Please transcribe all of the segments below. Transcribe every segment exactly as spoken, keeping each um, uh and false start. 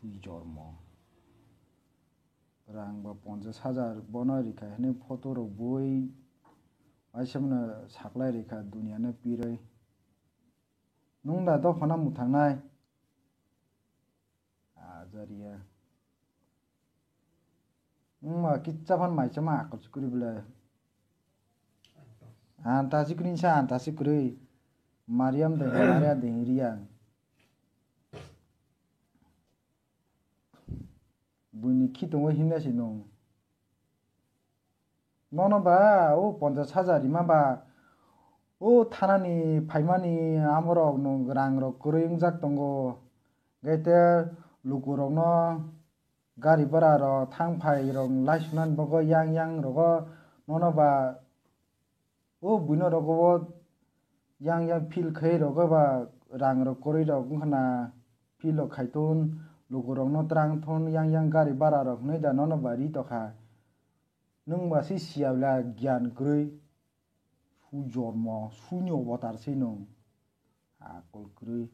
Sui jormo. Rang ba ponchas hajar bono rikha hwnwi photo rok bui waisa mano saklai rikha duniya no pirwi. Nung da dophano mwthangnai? Ajariya. Wngma kitsa phan mai chama akol si kwrwi bwle. Anta si kwrwi sa anta si kwrwi. Mariam de Maria de Riya. Buini khitongo himya si nung. Nono ba o ponchas hajar rima ba o thanani phaimani amorok no rang rok kwrwi wngjak tongo. Gete lukurokno gari bora rok thang phai rok lai sunani bagwi yang yang rogo nono ba o buino rogo yang yang feel khai rogo ba rang rok kwrwi rok wngkhana feel rok khai ton lukurokno twrang thon yang yang gari bora rok hwnwi da nono ba ri tokha. Nwng ba se siya bwle giyan kwrwi, su jormo, suni obotar se nwng. Akol kwrwi.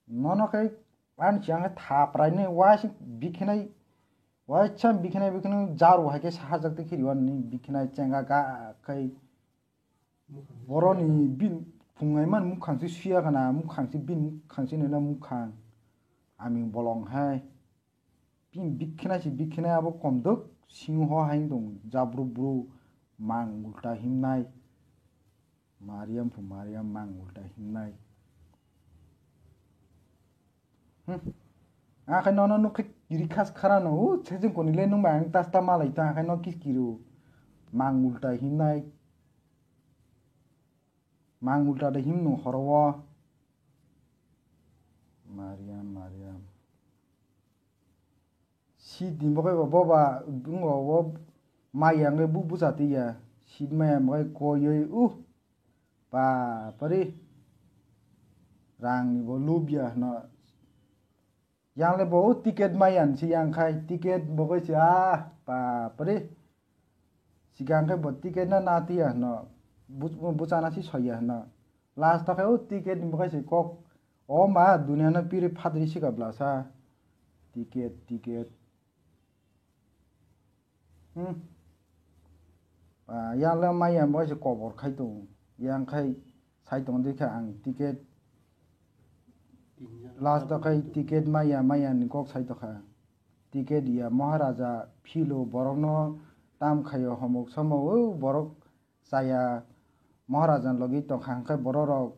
Nono khe ani siyang khe thaprai nai waisa bikhinai, waisa bikhinai bikhinai jaru hai khe sahajak tei khiriwani bikhinai chenga ga khai. Boroni bin phungai man mukhang se suya kana, mukhang se bin mukhang se nena mukhang. Ami bolong hai. Bini bikhinai se bikhinai abo komdok singho hai wng tong jabru bru mang ulta himnai. Mariam phu Mariam mang ulta himnai. Hmm. Akhai nono nukhe kiri khas kharano o sejeng koni le nung bai ang tasta malai ta akhai no kis kiro mang ulta himnai. Mang ulta de himno horo o. Mariam Mariam. Seat ni bagwi bo boba wngkha o maya wngwi bu bwsa twi ya seat maya wngwi koiwi uh bapari rang ni bo lubya hwno yang le bo ticket maya hinwi yang khai ticket bo khe se ah bapari sikang khe bo ticket no na twi ya hwno bwchana si soi ya hwno. Last o khe o ticket ni bo khe se kok o ma duniya no piri phatri sika bwla sa ticket ticket. Hmm. Ah, yang le maya bo se kobor khai tong yang khai sai tong dikha ang ticket last o khai ticket maya maya ni kok sai tokha ticket ya Maharaja philo borok no tam khaio homok somok o borok chaya Maharaja ni logi tongkha hwnkhe borok rok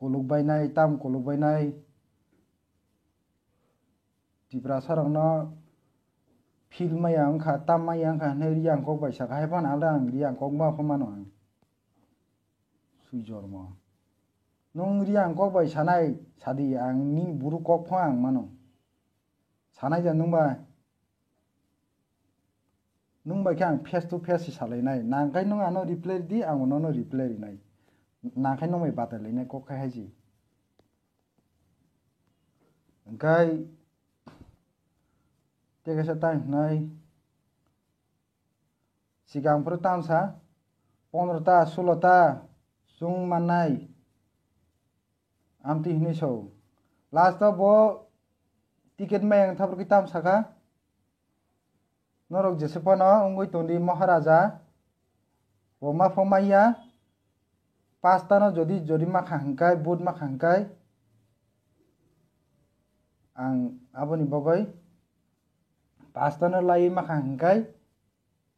kuluk bainai tam kuluk bainai. Tiprasa rokno phil maya wngkha tam maya wngkha hwnwi riyang kok bai saka hai phano ang riyang kok ma pha mano ang sui jormo nwng riyang kok bai sanai sadi ang nini buru kok pha ang mano sanai ja nwng bai. Nwng bai khe ang face to face se salainai, nang khai nwng ano reply di, ang nono reply rinai, nang khai nwng bai batai lainai kok khai hai se. Hwnkhe tei kaisa time hwnai, sikang phuru tamsa pondro ta, sulo ta chwng mannai, amtwi hwnwi sao. Last o bo ticket maya wng thabrwkhe tamsa kha. Norok jesa phano wngwi tongdi Maharaja, bo ma pho maya, pasta no jodi jodi ma kha hwnkhe, vote ma kha hwnkhe, ang aboni bagwi pasta no laiwi ma kha hwnkhe,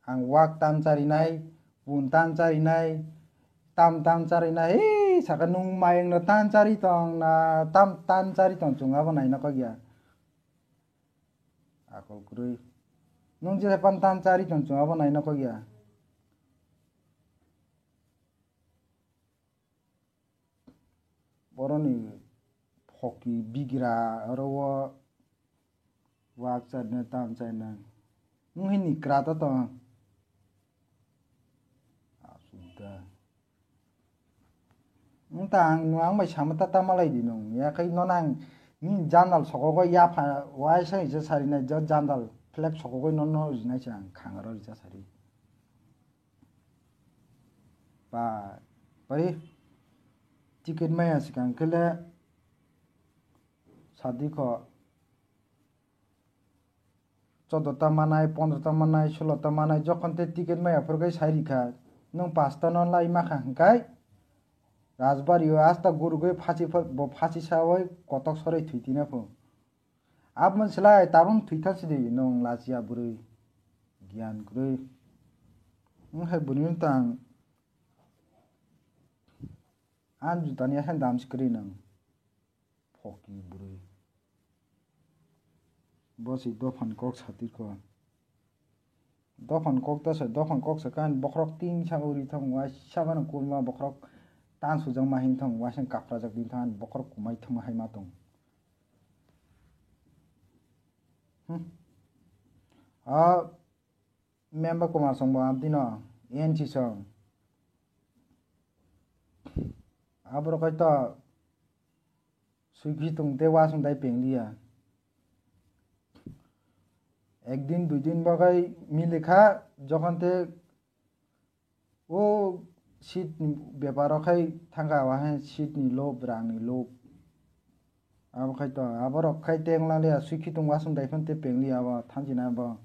ang wak tan charinai, pun tan charinai, tam tan charinai, hei saka nwng mayung no tan chari tong na, tam tan chari tong chwng abo naina kok ya. Akol kwrwi. Nwng je pan tan chari tong chwng abo naina kok ya. Boroni phoki bigra oro o wak charina tam chaina. Nwng hini kra to tong. Asukda. Nwng ta ang nwng ang bai sama ta tama lai di nwng. Ya khai no nang ni jandal sokogo ya pha waisa isa sari na ja jandal flap sokogo no no rinai se ang khangaro risa sari. Ba pari ticket maya sikang kele sadi kho choddo ta manai, pondro ta manai, solo ta manai, jokhon te ticket maya phuru khe sai rikha, nwng pasta no lai makha hwnkhe, Rajbari o asta gurugwi phasi pha-, bo phasi sawi kotok sorwi thwi tina pho. Aboni slai tabuk thwi thang sidi nwng lachiya bwrwi, giyan kwrwi. Wng hai bwrwi no tang, ani jutani yakhai dam si kwrwi nwng. Phoki bwrwi. Bo se dophani kok satirkho. Dophani kok ta se, dophani kok sakha ani bokhorok tin sa uri thang, waisa bano kurma bokhorok tan sujak ma hin thang, waisa kaprajak din thang, ani bokhorok kumai thang hai ma tong. Hmm. A member Kumar song bo amtino N C song. Aborok hai to Swikhi tong te wasung dai peng liya. Ek din dui din bagwi mili kha, jokhon te o seat ni bepar o khai thangkha, wa hai seat ni lob, rang ni lob. Abo khai to, aborok khai teng la liya, swikhi tong wasung dai phano te peng liya, abo thanchi na abo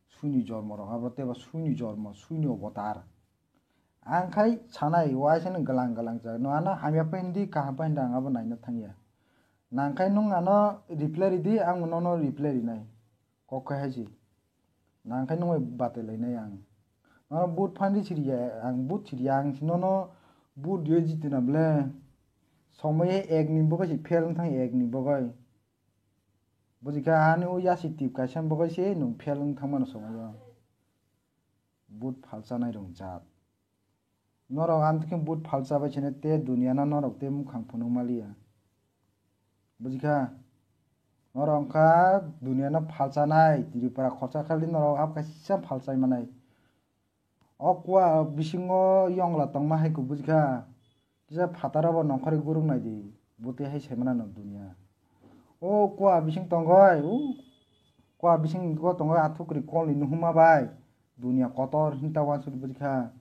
suni jormo rok, abo te ba suni jormo, suni obotar. Ang khai sanai, waisa no galang galang cha. No ano hamya pa hindi, kaham pa hindi, ang abo naina thangya. Nang khai nung ano reply ridi, ang nono reply rinai. Kok khai hai si. Nang khai nung bai batai lainai ang. Nono but phan di siriya, ang but siriya, ang si nono but yo jitina ble. Somoi ek ni bogai si fail wng thang, ek ni bogai. Buji kha ani o yasi tip kaisa bogai se nung fail wng thang mano somoi o. But phalchanai rok jat. Norok amtwkhe but phalchabai sene te duniano norok te mukhang phunuk maliya. Bujikha? Norok wngkha duniano phalchanai, Tripura khorsa khali norok abo kaisa phalchai manai. O kua bisingo yongla tongma hai khe bujikha? Kisa phataro bo nongkhorwi guruk nai di, bwtwi hai sai mano dunia. O kua bising tongoi, o kua bisingo tongoi athukri kolni nuhuma bai, dunia kotor hinta wansuk bujikha.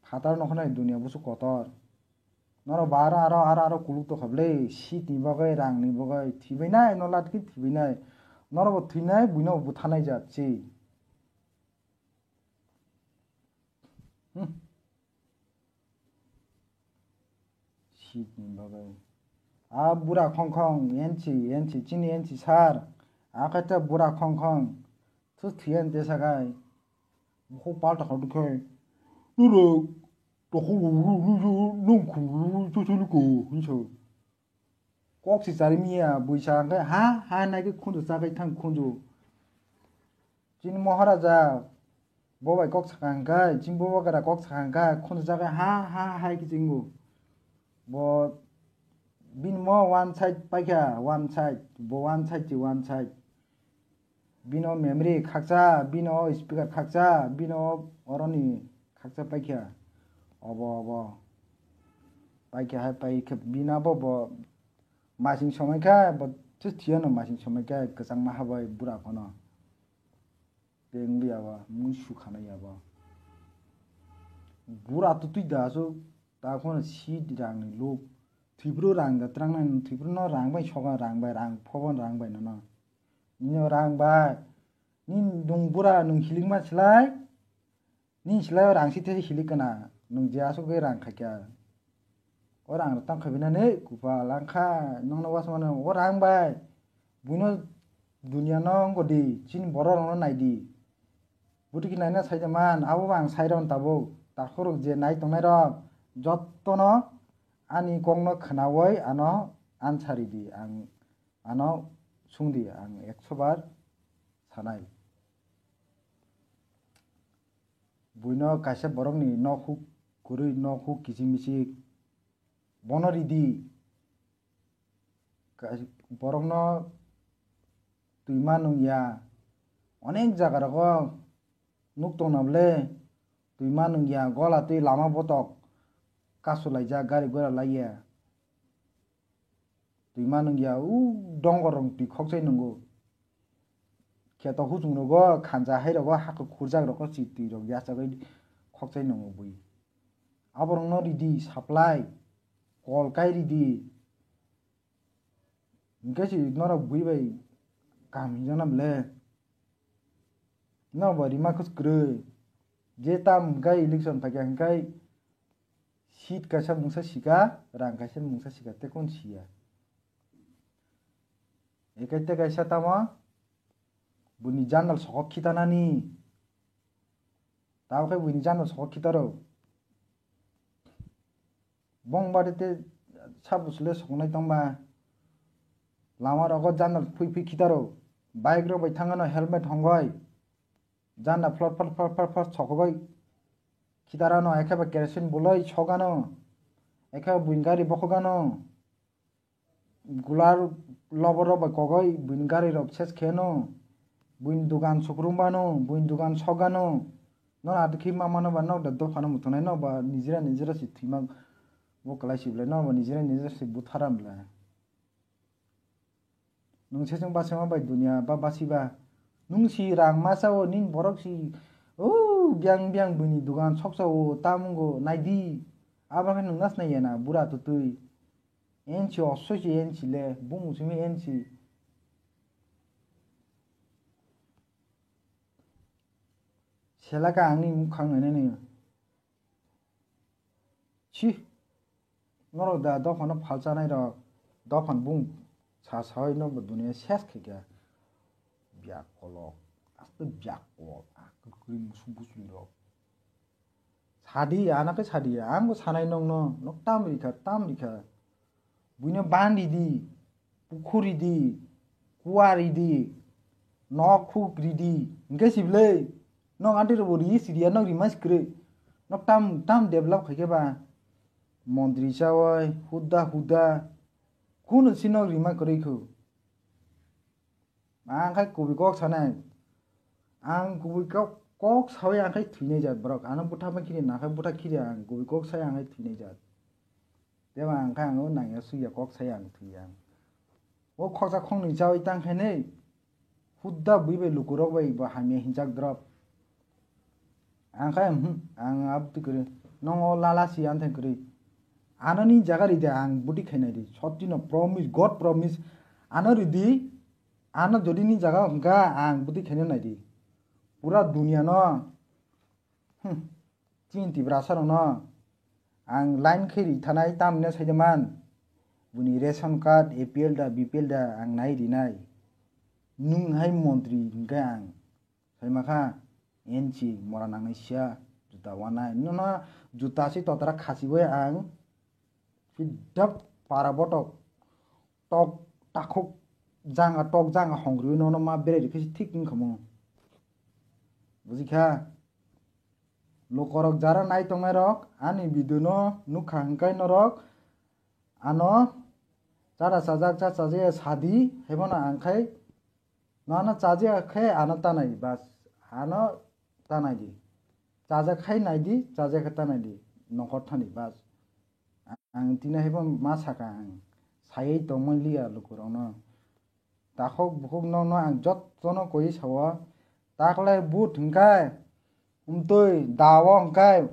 Phataro nongkhornai dunia busu kotor. Norok ba aro, aro, aro, aro kuluk tokha ble, seat ni bagwi, rang ni bagwi, thwibainai, no lat khe thwibainai. Norok bo thwinai, buino bo buthanai jat si. Hmm. Seat ni bagwi. A bura khongkhong, N C, N C, chini N C sir. A khe ta bura khongkhong. Thu thiyan te sakai. Bukhuk palta kha dukhe. Nuro, tokhol nung khulu chuchulu ko, hinso. Kok si chari miya, buisa hwnkhe ha, ha nai khe khunju chakai thang khunju. Chini Moharaja, bo bai kok sakha hwnkhe, chini Bubagra kok sakha hwnkhe, khunju chakai ha, ha, hai khe chingo. Bo, bini mo one side paikha, one side, bo one side chi one side. Bino memory khakcha, bino speaker khakcha, bino oroni khakcha paikha. Obo, obo. Paikha hai paikha bina bo, bo masing somai kha, bo se thiyano masing somai kha, kwchangma habai bura phano. Teng liya ba, mui sukhanai ya ba. Bura tu tui da so, ta khon si rang ni luk. Thwibru rang da trang nai, thwibru no rang bai soga rang bai, rang phobon rang bai nono. Nini rang bai, nini nung bura nung hilikma slai, nini slai o rang si thesi hilik kana, nung je asuk bai rang khaikya. O rang rok tang khaibina ne kupa langkha, nongno wasmano o rang bai, buino dunia no wngkha di, chini borok rok no nai di. Bwtwi khe naina sai man, abo bo ang sai rw tabuk. Takhuk rok je nai tongnai rok, jotto no ani kok no khwnaui ano answer ridi, ang ano sung di, ang ekso bar sanai. Buino kaisa borok ni nok huk kwrwi, nok huk kichik michik, bono ridi. Kaisa borok no twima nung ya, onek jaga rogo nuk tong na bwle, twima nung ya, gola twi lama botok kasu laijak, gari gura laiya. Twi ma nung ya, u dongor rok twi khokchai nungo. Kheto husung rogo, khanja hai rogo, hako khurjak rogo, si twi rok yachagwi khokchai nungo bui. Aborok no ridi supply, kol kai ridi. Hinkhe si norok bui bai Kaham hinjakna bwle. Nobo rima kwswk kwrwi. Je tam hwnkhe election phaikha hwnkhe seat kaisa mungsa sika, rang kaisa mungsa sika, tei kunu siya. Ekai tei kaisa tamo buini jandal sokok khitanani. Tabukhe buini jandal sokok khitaro. Bong bari tei sabo sle soknai tongma. Lama rogo jandal phui phui khitaro. Bike rok bai thangano helmet hongoi. Janda flot flot flot flot flot sokogoi. Khitarano ekheba kerosene buloi sogano. Ekheba buini gari bokhogano. Gular loborok bai kogoi buini gari rok ses kheno, buini dugan sukrumbano, buini dugan sokgano. Nono atukhi ma mano ba nok da dophano muthungnai, nok ba nijera nijera se thwima bo kwlai si belai, nok ba nijera nijera se buthara belai. Nwng seseng basima bai duniya ba basiba. Nwng si rang masa o nini borok si o biang biang buini dugan soksa o tamungo naidi. Abo khe nwng nasnai yana bura tutui. Ensi osoi si ensi le, bumung simi ensi. Selaka angni mukhang nene ni. Chi. Norok da dophano phalchanai rok, dophan bung sa sawi no bo duniya ses khaikha. Biak kolok, aste biak kolok, aste kri musu busui rok. Sadi, ano khe sadi, ang bo sanai nokno, nok tam rikha, tam rikha. Buino ban ridi, pukhur ridi, kuwa ridi, nok huk ridi, hingke siblei, nok anti robo ri siriya, nok rima sikre, nok tam, tam develop khaikhe ba, montri chawai, huda huda, kuno si nok rima kwrwi khu. Ang khai kubui kok sanai. Ang kubui kok, kok sawi ang khai thwinai jat borok. Ano bwtha ma khiri, na khai bwtha khiri ang kubui kok sai ang khai thwinai jat. Tebo ang khai ang o nangya suya kok sai ang thwi ang. O khoksa khoknwi chawi tang khai nei. Hudda bui bai lukurok bai bo hamya hinjak drop. Ang khai, hmm, ang abdi kwrwi. Nongo lala si ang thang kwrwi. Ano ni jaga ride ang bwtwi khainai di. Sotti no promise, God promise. Ano ridi. Ano jodi ni jaga hwnkha ang bwtwi khaina naidi. Pura dunia no, hmm, chini Tiprasa rok no ang line khe ri thanai tamni sai de man. Buni ration card, A P L da, B P L da ang nai rinai. Nwng hai montri hwnkhe ang sai makha N C mora nangnai sia juta wanai. Nono juta si totara khasi bai ang. Pidap para botok. Tok takhuk janga, tok janga hongriwi nono ma berai rikhe se thik wngkha mo. Bujikha? Lukorok jara nai tongnai rok, ani video no nukha hwnkhe norok ano chara chajak cha chajakya sadi, haibono ang khai nono chajakya khe ano tanai bas, ano tanai di. Chajak khai nai di, chajakya khe tanai di, nongkhor thani bas. Ang tini haibo ma saka ang. Sayai tongmani liya lukurokno. Takhuk bukhuk nokno ang jottono koi sao. Taklai but hwnkhe, umtwi dao hwnkhe,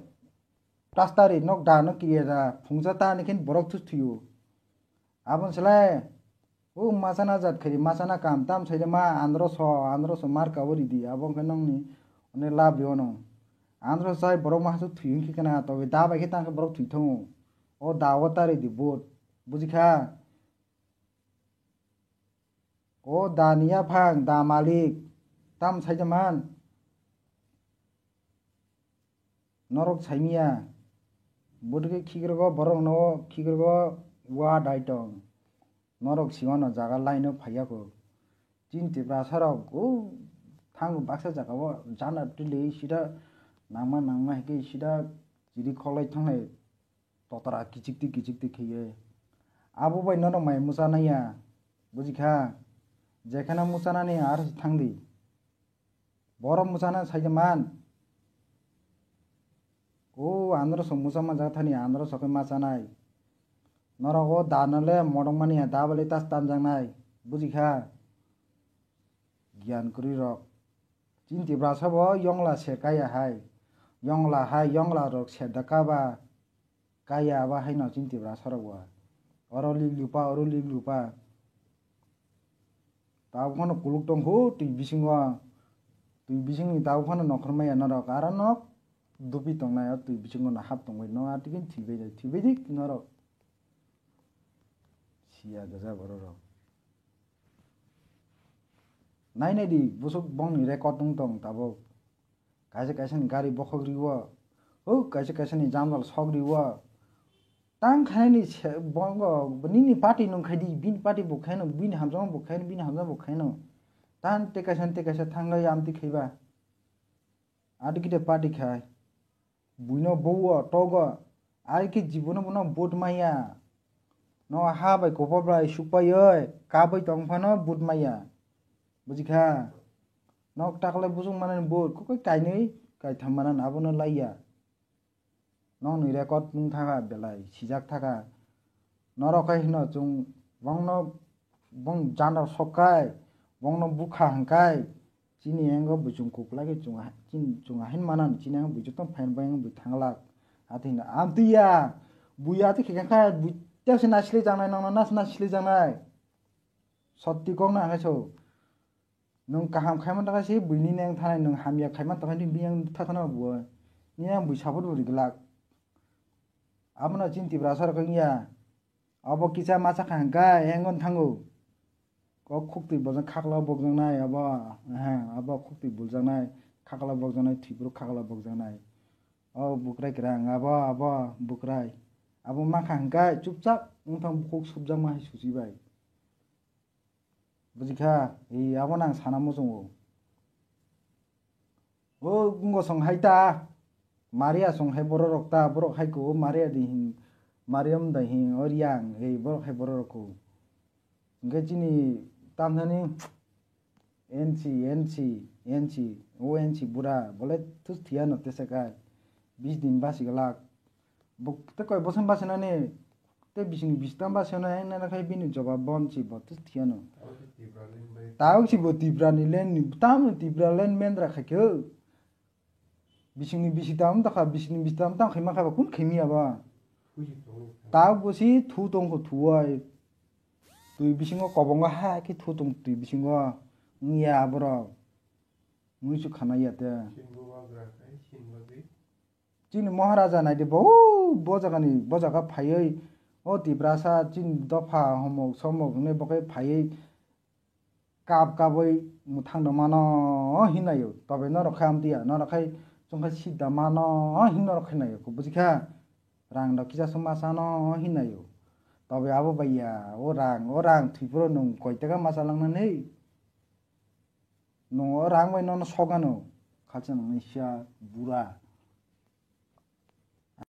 plastari nok dano kiriya da, phungsa tani khe borok thus thuyo. Aboni slai, o machana jat khaidi, machana kam tam saide ma andro so, andro so mar kabo ridi, abo hwnkhe nokni one lab rio no. Andro sai borok ma hasuk thwi hwnkhe kana, tobe da bai khe tang khe borok thwi thango. O da o ta ridi but, bujikha? O da ni yaphang, da malik, tam saide man. Norok saimiya, bwtwkhe khikrego borokno, khikrego wa dai tong. Norok siwano jaga line-o phaiya kho. Chini Tiprasa rok, o, thango baksa jaga o jana twilwi sida nangma nangma hai khe sida chiri kholai thanglai totra kichik twi kichik twi khaiye. Abo bai norok mai muchana ya, bujikha? Jekheno muchanani aro se thangdi. Borok muchana saide man. O andro so mucha manjak thani andro so khe machanai. Norok o da no le modok mani ya, da bale tas tanjaknai. Bujikha? Giyan kwrwi rok. Chini Tiprasa bo yongla ser kaya hai. Yongla hai, yongla rok ser da kaba. Kaya abo haino chini Tiprasa rok bo. Oro lik lupa, oro lik lupa. Tabuk phano kuluk tongkho twi bisingo, twi bisingni tabuk phano nokhormaya norok, aro nok dupi tongnai o twi bisingo no hap tongbai no, a twi thwibai di, thwibai di norok. Siya gaja bororok. Nai nai di, busuk bongni record wng tong tabuk. Kaisa kaisa ni gari bokhok riwo, o kaisa kaisa ni jamdal sok riwo. Tang khaini se-, bongo, nini party nung khai di, bini party bo khaino, bini hamjama bo khaino, bini hamjama bo khaino. Tan te kaisa te kaisa thanglai amtwi khaiba. Adi kite party khai. Buino bowo, togo. Ari khe jibono bono vote maya. No ha bai kopor bai sukpaioi, kabai tong phano vote maya. Bujikha? Nok taklai busuk manani vote, kokoi kainwi, kaitham manani abono laiya. Nokni record wng thaka belai, sijak thaka. Norok khai hino chwng bongno, bong jandar sokkai, bongno bukha hwnkai, chini yango bui chwng kuklai khe chwng ha-, chini chwng ahin manan, chini yango bui joto phain bai yango bui thanglak. Atwi hino, amtwi ya, bui atwi khe khe kha, bui tesa nasilai jangnai, nokno nas nasilai jangnai. Sotti kok na hai so. Nwng kaham khaima tokha se buini neng thanai, nwng hamya khaima tokha ni biyang tha thana bo. Ni ang bui support bo ri glak. Abono chini Tiprasa rok wngya. Abo kisa masa kha hwnkha engon thango. Kok khuktwi bojong khakla bokjaknai abo. Aha, abo khuktwi buljaknai, khakla bokjaknai, thwipro khakla bokjaknai. O bukrai kwrang, abo, abo bukrai. Abo makha hwnkha chupchak wngthang bukhuk subjakma hai suchi bai. Bujikha, e, abo nang sana muchungo. O, bungo song hai ta, Maria song hai borok rok ta, borok hai ko, o Maria di hin, Mariam da hin, o Riang, e, borok hai borok rok ko. Hingke chini tamthani N C, N C, N C, o N C bura, bole tus thiya no tesa kai, bis din basi glak. Bo tei koi bosong basi nani, tei bising bis tam basi nani, nana khai bini jawab bon si bo tus thiya no. Tao si bo Tipra ni land ni, tamo Tipra land mendra khai khe. Bisingni bisi tam ta kha, bisingni bisi tam tang khaima kha ba kun khaimi ya ba. Tao bo si thu tong kho thu ai. Twi bisingo kobongo ha khe thu tong twi bisingo. Wng ya borok. Mui su khana ya te. Chini Maharaja nai de bo, bo jaga ni, bo jaga phaiwi. O Tiprasa chini dopha homok somok hwnwi bo khe phaiwi. Kap kabwi mwthang rw mano hinnaio, tobe norok khai amtwi ya, norok khai chwng khai sida mano hin norok khai naio, bujikha? Rang rok kisa se masa no hinnaio, tobe abo bai ya, o rang, o rang thwi phuru nwng koi taka masa langnani? Nwng o rang bai nono sokgano, khalsa nangni sia bura.